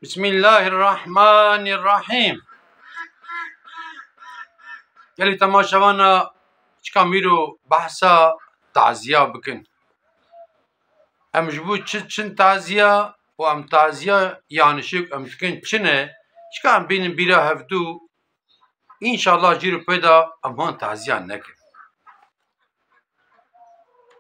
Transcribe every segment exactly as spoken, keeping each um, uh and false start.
Bismillahirrahmanirrahim. Gelî temaşevana çika mîro behsa taziya bikin. Em ji bo çi çin taziya û em taziya yanişik em dikin çi ne? Çika em bînin bîra hevdû, înşallah jî û pê de em han taziya nekin.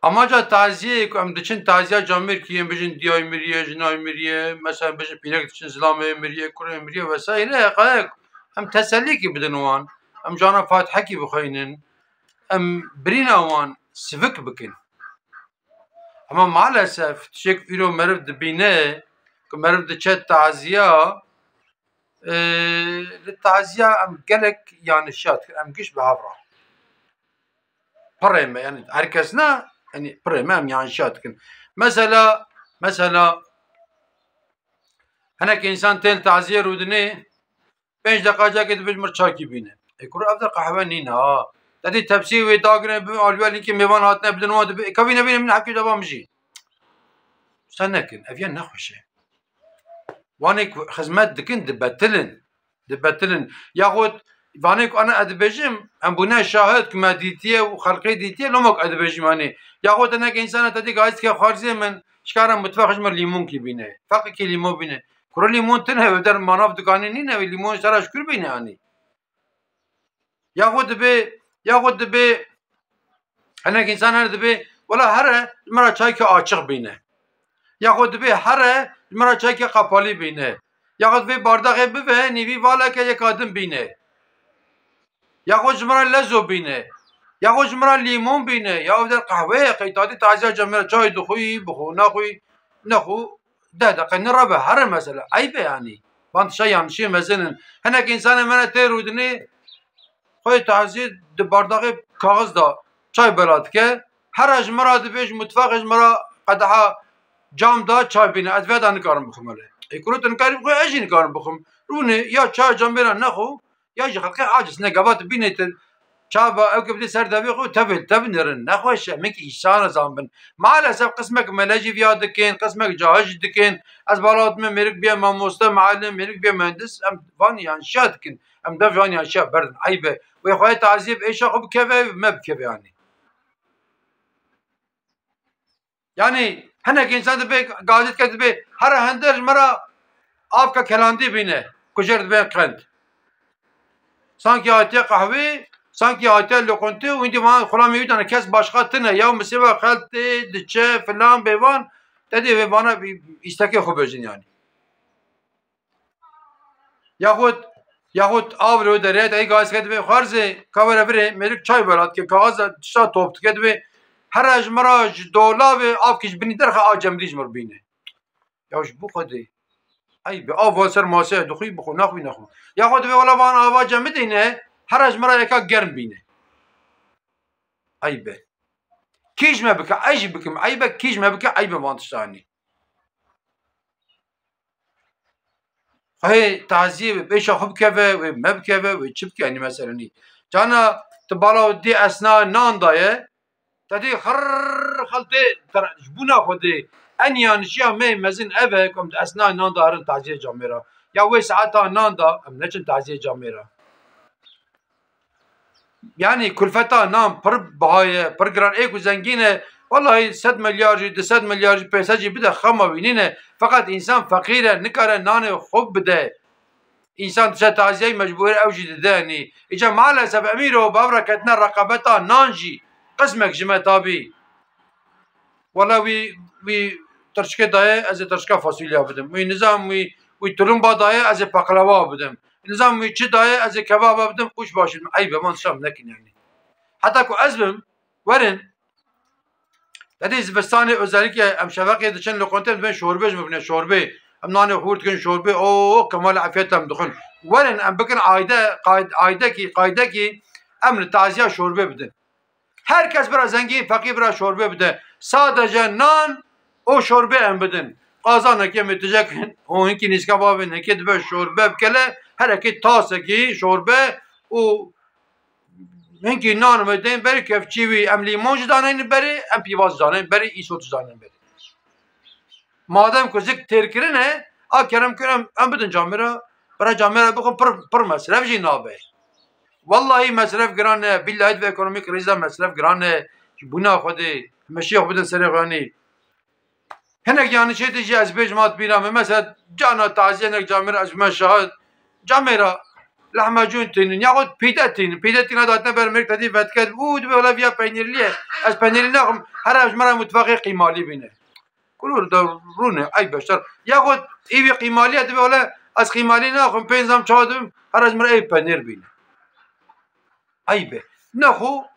Amaca taziyeyê ku em diçin taziya camêrkî yên bijin diyayê miriye, jinayê miriye, mesela bijin pîrek diçin zilamê miriye, kurê miriye vesaire, qayek em tesellîkî bidin wan, em cana fatihekî bixweynin, em birîna wan sivik bikin. Ama maalesef tiştek îro meriv dibîne ku meriv diçe taziya, e, li taziya em gelek yanişiya dikin, em giş bi hev re. Pirê me, yani her kes ne, yani pirê me em yanişiya dikin. Mesela, mesela hinek insan tên taziyê rûdinê, pênc deqa cakê dibêj mir çaykî bîne. E, kuro ev de qehwe nîne ha. Te dî tepsî wê dagire bi alî we lînkê mêvan hatine bidin wan dibe. E, kevîne bîne min hekî deva min jî. Sen nekin, ev ya nexweş e. Wanê ku xizmet dikin dibetilin. Dibetilin. Yaxud vanê ku ana ez dibêjim, em bûne şahid ku me dîtiye û xelqê dîtiye, loma ku ez dibêjim anî. Yaxud hinek însana te dî gazî dike xwarzê min, şikara mutfex ji min lîmonkî bîne. Feqekî lîmon bîne. Kuro lîmon tune, ev der manav dikanê nîne, wê lîmon ji te re ji kur bîne anî. Yaxwe dibê, yaxwe dibê, hinek însan hene dibê, wela here ji min re çayke açiq bîne. Yaxwe dibê here ji min re çayke qapalî bîne. Yaxwe dibê bardexê bive, nîvî valeke yeka din bîne. Yaxwe ji min re lezo bîne. Yaxwe ji min re lîmon bîne. Ya ev der qehweyê, qey tatî taziya cem re çay dixwî, bixwe, naxwî, nexwe. Deh deqe nireve here mesela. Eyb e yanî. Van tişta yanlişiyê mezin in. Hinek însanê me ne tê rûdinê xwê tazî di bardaxê kaxiz de çay bela dike. Here ji min re dibê, ji mutfexê ji min re qedeha cam da çay bîne. Ez vê de nikarim bixwim hele. Ê kuro tu nikarî bixwî, ez jî nikarim bixwim. Rûnê ya çay camêra nexwe, ya jî xelqê aciz ne, gava tu bînê tu çava ew ke bidê ser devê xwe, tevê li te binirin. Nexweş e, min ki îsana zan bin. Maalesef qismek mele jî viya dikin, qismek cahil jî dikin. Ez bala dime mêrik biye mamoste, muallim, mêrik biye mühendis, em van yan şiya dikin. Em dev van yan şiya berdin. Eyb e. Wê xwe taziyê bi êşa xwe bikeve, me bikeve yanî. Yanî hinek însan dibê gazî dike dibê here hender ji me re avka kelandî bîne ku jê re dibê qend. Sankî hatiye qehwê, sankî hatiye loqintê û hindî van xulamê wî dane kes başqa tine ya misêva xeltê diçe filan bêvan te dê vê vana îstekê xwe bêjin yanî. Yaxud, yaxud av li wê derê, te gazî dike dibê xwarzê, ka were virê, mêrik çay bela dike, kaxiza tişta top dike dibê, here ji min re ji dolabê avkî ji binî derxe a cemidî ji min re bîne. Ya ji bo Xwedê. Eyb e, av van ser maseyê dixwî bixwe, naxwî nexwe. Yaxud dibê wela van ava cemidî ne, here ji min re yeka germ bîne. Eyb e. Kî ji me bike, ez jî bikim. Eyb e, kî ji me bike, eyb e van tiştanî. Xwê taziyê wê pêşa xwe bikeve, wê me bikeve, wê çi bike, enî meselenî. Cana tu bala dê esna nan daye, te dê xirr xeltê, ji bûna xwe dê. En yanişiya me mezin ev e, ku em di esna nan da herin taziyê camêra. Ya wê saeta nan da, em neçin taziyê camêra. Yanî kulfeta nan pir biha ye, pir giran. Ê ku zengîn e, wellahî sed milyar jî, du sed milyar jî, pênc sed jî bide, xema wî nîne. Feqet însan feqîr e, nikare nanê xwe bide. Însan diçe taziyeyê mecbûr e, ew jî dide. Yanî îca maalesef em îro bi hev re ketine reqabeta nan jî. Qismek ji me tabî. Wela wî, wî tirşikê daye, ez ê tirşika fasulya bidim. Wî nizam wî, wî tulumba daye, ez ê paqlawa bidim. Nizam wî çi daye, ez ê kebaba bidim, quş baş bidim. Eyb e, van tişta em nekin yanî. Heta ku ez bim, werin, te dî zivistanê özellikle em şeveqê diçin loqantê, em dibên şorbê ji min bine, şorbê. Em nanê xûr dikin, şorbê, o, kemal afiyet em dixwin. Werin em bikin ayde, qayd-, aydekî, qaydekî, em li taziya şorbê bidin. Her kes bira zengîn, feqîr bira şorbê bide. Sadece nan û şorbê em bidin. Qazanekê em ê tije kin û hinkî nîska bavên hinkê dibe şorbe bikele, herekê tasekî şorbe û hinkî nan em ê deyn berî, kevçî wî em lîmon jî daneynin berî, em pîvaz jî daneynin berî, îsot jî daneynin berî. Madem ku zik têr kirine, A kerem kir em, em bidin camêra, bira camêra bixwin pir, pir mesref jî nabe. Wellahî mesref giran e, billahî di vê ekonomîk krîza mesref giran e. Ji bûna Xwedê, meşiyê xwe bidin serê xwe yanî. Hinek yanî çêtir jî ez bêjim hat bîra min. Mesela cana tazî hinek camêra ez bime şahid. Camêra lehmacûn tînin, yaxud pîde tînin. Pîde tîna datine ber mêrik tedî vetiket. Û dibe wele viya peynîrlî ye. Ez peynîrlî naxim. Here ji me re mutfaqê qîmalî bîne. Kurur de rûne, eyb e şer. Yaxud ê wî qîmalî ye dibe wele ez qîmalî naxim. Pênc zam çawa dibim. Here ji me re ê penêr bîne. Eyb e. Nexwe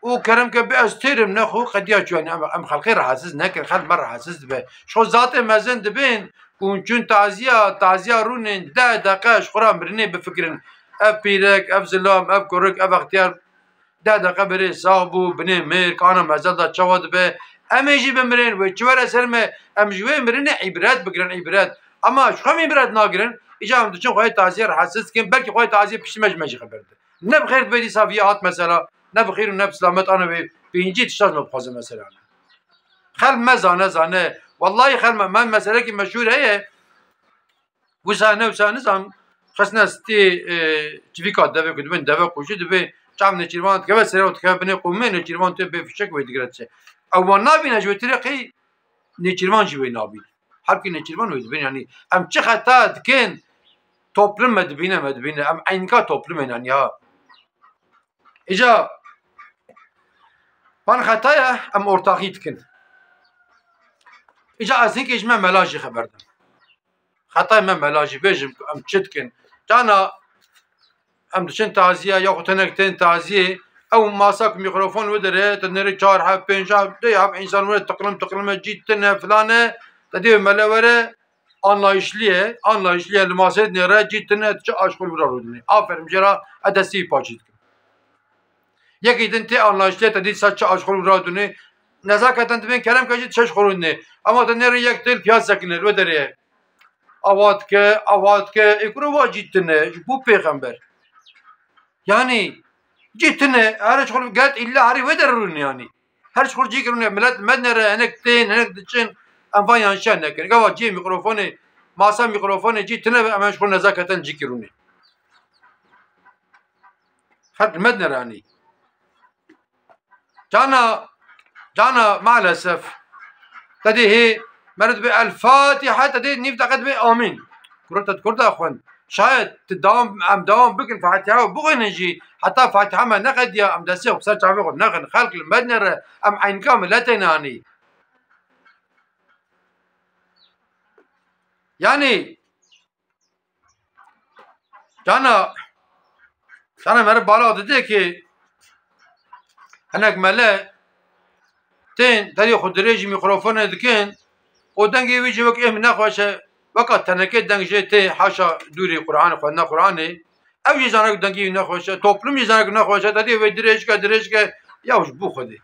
û kerem ke bi ez têrim nexwe qediya çû, yanî em, em xelkê rahatsiz nekin, xelk me rahatsiz dibe. Ji xwe zatê mezin dibin û çûn taziya, taziya rûnin deh deqe ji xwe ra mirinê bifikirin. Ev pîrek, ev zilam, ev kurik, ev extiyar deh deqe berê sax bû, binê mir, kana mezel da çawa dibe. Em ê jî bimirin, wê çi were ser me, em ji wê mirinê îbret bigirin, îbret. Ama ji xwe em îbret nagirin, îca em diçin xweyê taziye rahatsiz dikin, belkî xweyê taziye piştî me ji me jî xeber dide. Ne bi xêr dibe dîsa viya hat mesela, ne bi xêr û ne bi silamet ana wê pêncî tişta ji me bixwaze mesela. Xelk me zane, zane. Wellahî xelk me, me meselekî meşhûr heye. Wisa ne wisa nizam, xistine stê, e, çivîka devê ku dibin deve qûşî dibê çav nêçîrvan dikeve serê û dikeve binê qûmê nêçîrvan tê bê fişek wê digire çi. Ew wan nabîne ji wê tirê qey nêçîrvan jî wê nabîne. Halkî nêçîrvan wê dibin, yanî em çi xeta dikin, toplum me dibîne, me dibîne. Em eynîka toplumên, yanî ha. Îca van xeta ye, em ortaxî dikin. Îca ez hinkê ji me mela jî xeber dim. Xetayê me mela jî bêjim ku em çi dikin. Cana em diçin taziyê ya xwe tenek tên taziyê, ew masa ku mîkrofon wê derê, te nerê çar heb, pênc heb, dê heb însan were tiqlim tiqlim e, cî tine, filan e, te dê mele were, anlayışlı ye, anlayışlı ye, li masê dinêre, cî tine, çi aşxul wira rûdinê. Aferin jê re, ez destî wî paçî dikim. Yekî din tê anlayışlı ye, te dîsa çi aşxul wira dûnê. Nezaketen dibên kerem ke jî çeş xwe rûdinê. Ama te nêrin yek têl piyaz sekine, li wê derê ye. Awa dike, awa dike, ê kuro wa cî tine, ji bo pêxember. Yanî, cî tine, her ji xwe get îlla herî wê derê rûdinê yanî. Her ji xwe cî kirûne, milet mednere, hinek tên, hinek diçin, em van yanşiya nekin. Gava cihê mîkrofonê, masa mîkrofonê cî tine be, em ji xwe nezaketen cî kirûne. Xelk mednere anî. Cana, cana maalesef. Te dê hê, meriv dibê El Fatiha, te dê nîv deqe dibê Amîn. Kurta, kurta xwend. Şayet tu dewam, em dewam bikin, Fatiha bixwînin jî, heta Fatiha me neqediya, em destê xwe bi ser çavê xwe nexin. Xelk li me dinêre, em eynka miletê nanî. Yanî, cana, cana meriv bala dide ki, hinek mele tên, derê xwe dirêjî mîkrofonê dikin, û dengê wî jî wek êm nexweş e, weka tenekê deng jê tê, haşa dûrî Qur'anê, xwendina Qur'anê. Ew jî zane ku dengê wî nexweş e, toplum jî zane ku nexweş e, te dê wê dirêj ke, dirêj ke, ya ji bo Xwedê.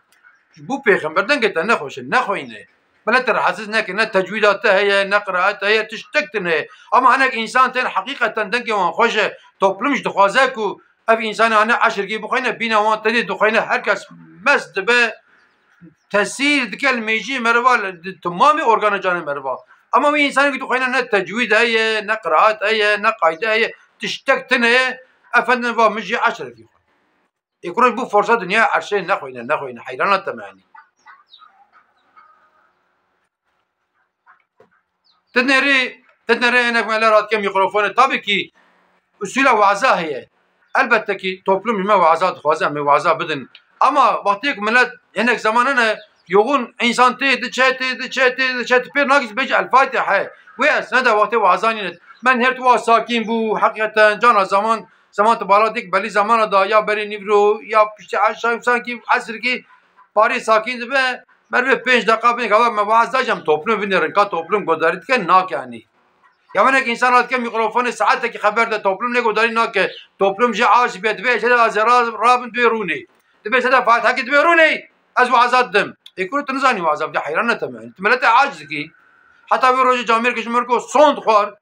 Ji bo pêxember dengê te nexweş e, nexweyne. Milet te rahatsiz neke, ne tecwîda te heye, ne qiraet heye, tiştek tune ye. Ama hinek însan tên heqîqeten dengê wan xweş e, toplum jî dixwaze ku ev însanê hane eşirkî bixweyne, bîna wan te dê dixweyne, her kes mest dibe, tesîr dike li mêjiyê meriva, li, di temamê organê canê meriva. Ama wî însanê ku dixweyne ne tecwîd heye, ne qiraet heye, ne qayde heye, tiştek tune ye, efendin va min jî eşrefî xwe. Ê kurê bû forsa dinya erşê nexweyne, nexweyne, heyrana te me yanî. Dinêrî, dinêrî hinek me lê radike mîkrofonê. Tabii ki usula waza heye. Elbette ki toplum ji me waza dixwaze, em ê waza bidin. Ama wextê ku milet hinek zaman hene yoxûn însan tê diçe, tê diçe, tê diçe, tu pêr nakî bêjî El Fatiha. Wê esnada wextê waza nîne. Men her tu wa sakîn bû, heqîqeten cana zaman, zaman tu bala dîk belî zamana da ya berê nîvro, ya piştî eşa, sankî esrkî parî sakîn dibe. Merivê pênc deqa bin gava me waz da jem toplum vinêrin, ka toplum godarî dike nake anî. Ya hinek însan radike mîkrofonê saetekî xeber de toplum nê godarî nake. Toplum jê aş bê, dibê jê de ez ra-, rabin dibê rûnê. Dibê jê de Fatihekî dibê rûnê, ez waza didim. Ê kuro tu nizanî waza bidî, heyran ne te me. Tu miletê aciz dikî. Heta wê rojê camêrkê ji mir got sond xwar.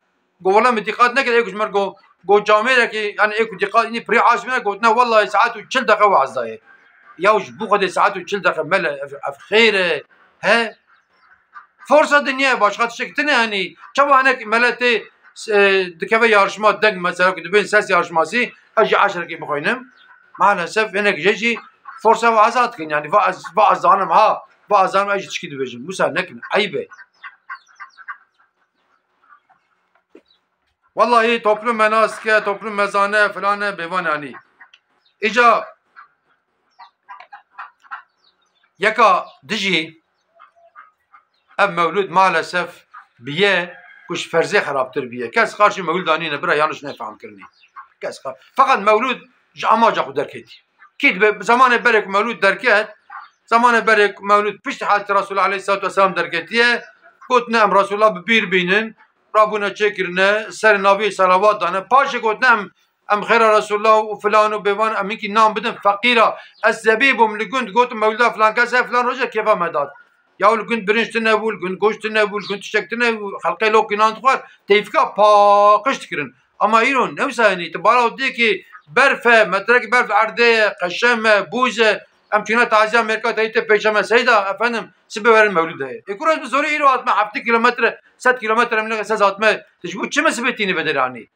Go wela min dîqat nekir, ê ku ji mir go, go camêrekî, yanî ê ku dîqat, yanî pirî aş bine, gotine, wellahî saet û çil deqe waz dayê. Ya ji bo Xwedê saet û çil deqe mele, ev, ev xêr e, he? Forsa dinyayê başqa tiştek tine, yanî çawa hinek mele tê, e, dikeve yarışma deng, mesela ku dibên ses yarışmasî, ez jî eşrekî bixwînim. Maalesef hinek jê jî forsa ve azad dikin, yanî va ez, va ez zanim ha, va ez zanim ez jî tişkî dibêjim. Wisa nekin, eyb e. Wellahî toplum me nas dike, toplum me zane, filan e, bêvan, yanî. Îca yeka dijî ev mewlûd maalesef biye ku ji ferzê xerabtir biye. Kes qarşî mewlûda nîne, bira, yanlış nefam kirinî. Kes qar-, feqet mewlûd ji amaca xwe derketî. Kî dibe, zamanê berê ku mewlûd derket, zamanê berê ku mewlûd piştî heyatê Resûlullah aleyhissalatu vesselam derketiye, gotine em Resûlullah bi bîr bînin, rabûne çêkirine, serê navî selawat dane. Paşê gotine em, em xêra Resûlullah û filan û bêvan, em hinkî nan bidin feqîra. Ez zebî bûm li gund, gotim mewlûda filan kes e, filan roje kêfa me dat. Ya li gund birinc tune bû, li gund goşt tune bû, li gund tiştek tune bû, xelqê lokî nan dixwar, teyfika paqij dikirin. Ama îro ne wisa, yanî tu bala dê ki berf e, metrekî berf erdê ye, qeşem e, bûz e, em çûne taziya mêrka te yî te pêşe me, seyda, efendim, sibê werin mewlûd heye. Ê kur ez bi zorî îro hatime heftê kîlometre, sed kîlometre min sez hatime, tu ji bo çi min sibê tînî vediranî?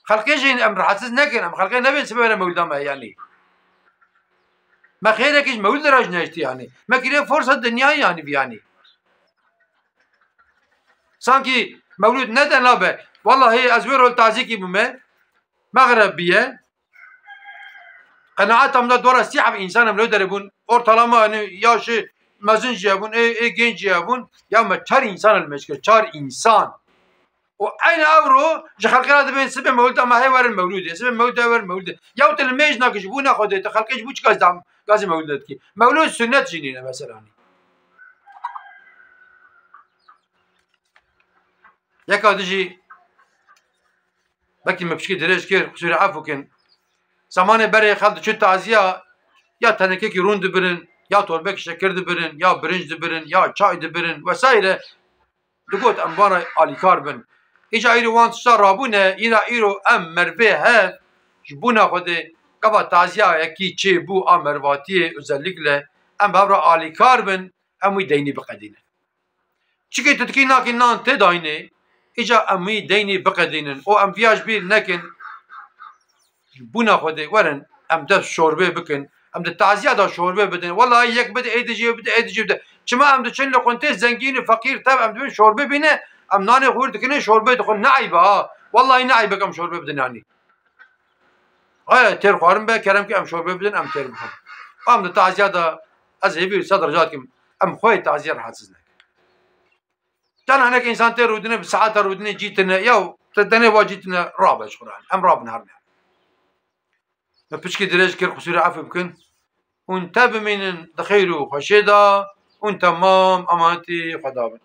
Xelqê jî em rahatsiz nekin, em xelqê nebên sibê werin mewlûda me, yanî. Me xêrekî ji mewlûd re jî nehiştî, yanî. Me kiriye forsa dinyayê, yanî, vî, yanî. Sankî mewlûd ne de nabe. Wellahî ez wê rol tazîkî bûme. Mexreb biye. Qenaeta min de dora sî heb însan em li derê bûn. Ortalama, yanî, yaşê mezin jî hebûn, ê, ê genc jî hebûn. Ya me çar însan li me çikir, çar însan. Û eyni ewro ji xelkê re dibên sibê mewlûd, ama hê werin mewlûdê, sibê mewlûd, hê werin mewlûdê. Ya tu li mêj nakî ji bo nexwedê, tu xelkê ji bo çi gaz dam, gazî mewlûd dikî? Mewlûd sunnet jî nîne mesela. Yeka dijî, belkî me piçkî dirêj kir, qisûrê efû kin. Zamanê berê xelk diçû taziya, ya tenekekî rûn dibirin, ya torbekî şekir dibirin, ya birinc dibirin, ya çay dibirin vesaire. Digot em van re alîkar bin. Îca îro wan tişta rabûne, îra îro em mervê hev ji bona Xwedê, gava taziya yekî çê bû a mervatiyê, özellikle em bi hev re alîkar bin, em wî deynî biqedînin. Çikê tu dikî nakî nan tê dayînê, îca em wî deynî biqedînin û em viya ji bîr nekin. Ji bona Xwedê werin em dest şorbê bikin. Em di taziya de şorbê bidin. Wellahî yek bide, ê dijî bide, ê dijî bide. Çima em diçin li quntê zengîn û feqîr tev em dibin şorbê bîne, em nanê xwe wir dikine şorbê dixwin. Ne eyb e ha. Wellahî ne eyb e em şorbê bidin yanî. Haya têr xwarin be, kerem ki em şorbê bidin, em têr bixwin. Em di taziya de ez hêvî sed rica dikim. Em xwe yê taziya rahatsiz nekin. Tenha hinek însan tê rûdine, bi saeta rûdinê cî tine, yaw, te tenê wa cî tine, rabe ji Quran. Em rabin herine. Me piçkî dirêj kir, qisûrê efû bikin. Hûn te bimînin di xeyr û xweşê de, hûn temam emanetî Xweda bin.